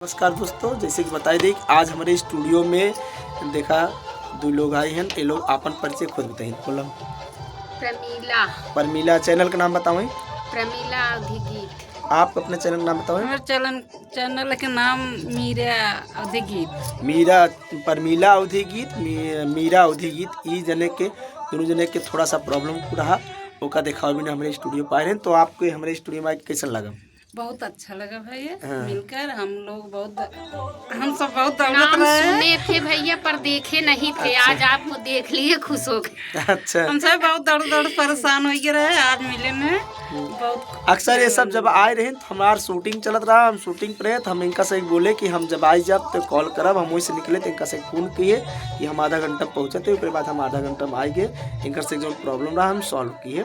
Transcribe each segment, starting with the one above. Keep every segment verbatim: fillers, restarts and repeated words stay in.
नमस्कार दोस्तों, जैसे कि बताई दी, आज हमरे studio में देखा दो लोग आए हैं। ये लोग आपन परिचय खुद बताइन। बोला। प्रमीला। प्रमीला, channel का नाम बताओ। प्रमीला अवधी गीत। आप अपने channel का नाम बताओ। हमारे channel, channel के नाम मीरा अवधी गीत। मीरा, प्रमीला अवधी गीत, मी-, मीरा अवधी गीत। ई जने के, दोनों जने के थोड़ा सा problem रहा, ओका देखावे बिना हमरे studio पे आए रहे। तो आपके हमरे studio में आके कैसन लगा? बहुत अच्छा लगा भैया, हाँ। मिलकर हम लोग बहुत, हम सब बहुत दौड़त नाम रहे। सुने थे भैया, पर देखे नहीं थे। अच्छा। आज आपको देख लिए, खुश हो गए। अच्छा। हम सब बहुत दौड़ दौड़ परेशान हो गए रहे, आज मिले में हम्म। बहुत अक्सर ये सब जब आए रहे तो हमार shooting चलत रहा, हम shooting पर रहे तो हम इनका से बोले कि हम जब आई जाब तो call करब, हम वहीं से निकले तो इनका से phone किए कि हम आधा घंटा पहुँचते, ओकरे बाद हम आधा घंटा में आए गए, इनकर से जो problem रहा हम solve किए।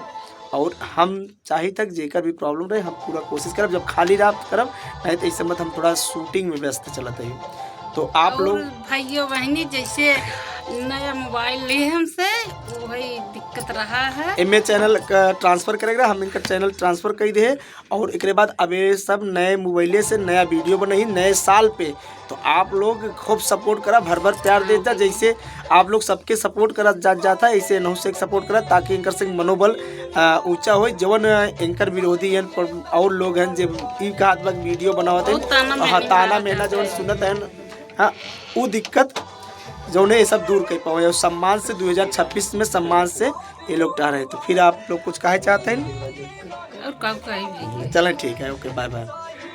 और हम चाही तक जेकर भी problem रहे, हम पूरा कोशिश करब, जब खाली रहा तो करब, नहीं तो इस समय हम थोड़ा shooting में व्यस्त चलत है। तो आप और लोग भाइयों बहनी जैसे नया mobile लिए हमसे, वही दिक्कत रहा है। एमे channel का transfer करेगा, हम इनका channel transfer कर दे, और एकरे बाद अब ये सब नए mobile से नया video बनाई नए साल पे। तो आप लोग खूब support करा, भर भर प्यार देता, जैसे आप लोग सबके support करत जात जात है, ऐसे इनहू से support करा, ताकि इनकर से मनोबल, आ, ऊंचा होई। जवन इनकर विरोधी हैं पर और लोग हैं जे ई कहत बा कि video बनावत हैं, बहुत ताना हाँ, मेहना ताना करत मेहना हैं। जवन सुनत हैं, हाँ, उ दिक्कत जौने ये सब दूर कर पावे और सम्मान से दो हज़ार छब्बीस में सम्मान से ये लोग टहरे। तो फिर आप लोग कुछ कहे चाहते हैं? और का कही भैया? चलें, ठीक है, OK, bye bye।